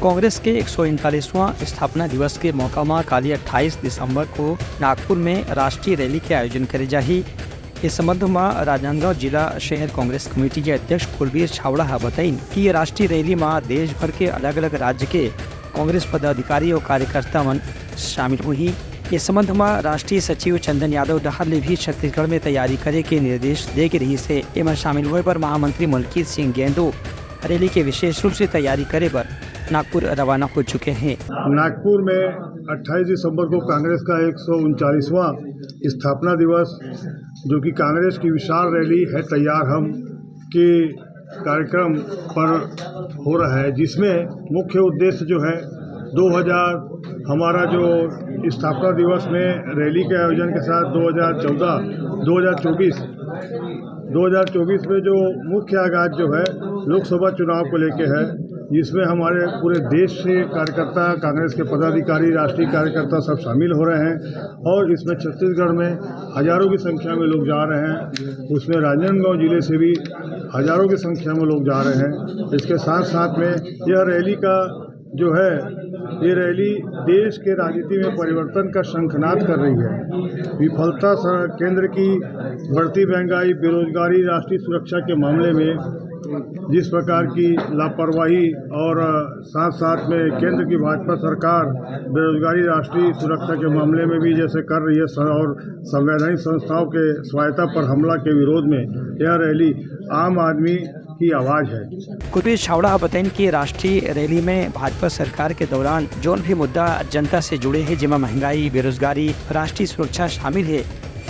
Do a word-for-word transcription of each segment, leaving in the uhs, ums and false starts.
कांग्रेस के एक सौ उनतालीसवां स्थापना दिवस के मौका म काली अट्ठाईस दिसंबर को नागपुर में राष्ट्रीय रैली के आयोजन करे जाही। इस संबंध म राजनांदगांव जिला शहर कांग्रेस कमेटी के अध्यक्ष कुलबीर छावड़ा ह बताइन कि ये राष्ट्रीय रैली म देश भर के अलग-अलग राज्य के कांग्रेस पदाधिकारी और कार्यकर्ता मन शामिल होही। ये संबंध म राष्ट्रीय सचिव चंदन यादव डहार ले भी छत्तीसगढ़ में तैयारी करे के निर्देश दे के रहिस हे। एमा शामिल होए बर महामंत्री मलकीत सिंह गैंदो रैली के विशेष रूप से तैयारी करे बर नागपुर रवाना हो चुके हैं। नागपुर में अट्ठाईस दिसंबर को कांग्रेस का एक सौ उनचालीसवां स्थापना दिवस, जो कि कांग्रेस की विशाल रैली है तैयार हम के कार्यक्रम पर हो रहा है, जिसमें मुख्य उद्देश्य जो है दो हज़ार, हमारा जो स्थापना दिवस में रैली के आयोजन के साथ दो हज़ार चौदह, दो हज़ार चौबीस, दो हज़ार चौबीस में जो मुख्य आगाज जो है लोकसभा चुनाव को लेके है, जिसमें हमारे पूरे देश से कार्यकर्ता, कांग्रेस के पदाधिकारी, राष्ट्रीय कार्यकर्ता सब शामिल हो रहे हैं और इसमें छत्तीसगढ़ में हजारों की संख्या में लोग जा रहे हैं। उसमें राजनांदगांव जिले से भी हजारों की संख्या में लोग जा रहे हैं। इसके साथ साथ में यह रैली का जो है, ये रैली देश के राजनीति में परिवर्तन का शंखनाद कर रही है। विफलता स-, केंद्र की बढ़ती महंगाई, बेरोजगारी, राष्ट्रीय सुरक्षा के मामले में जिस प्रकार की लापरवाही और साथ साथ में केंद्र की भाजपा सरकार बेरोजगारी, राष्ट्रीय सुरक्षा के मामले में भी जैसे कर रही है स-, और संवैधानिक संस्थाओं के स्वायत्ता पर हमला के विरोध में यह रैली आम आदमी की आवाज है। कुलबीर छावड़ा ह बताइन कि राष्ट्रीय रैली में भाजपा सरकार के दौरान जोन भी मुद्दा जनता से जुड़े हे, जेमा महंगाई, बेरोजगारी, राष्ट्रीय सुरक्षा शामिल हे,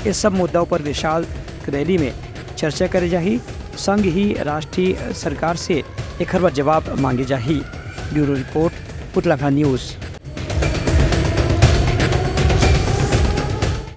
ये सब मुद्दा पर विशाल रैली में चर्चा करे जाही। संग ही राष्ट्रीय सरकार से एखर बर जवाब मांगे जाही। Bureau report, Putlakha news.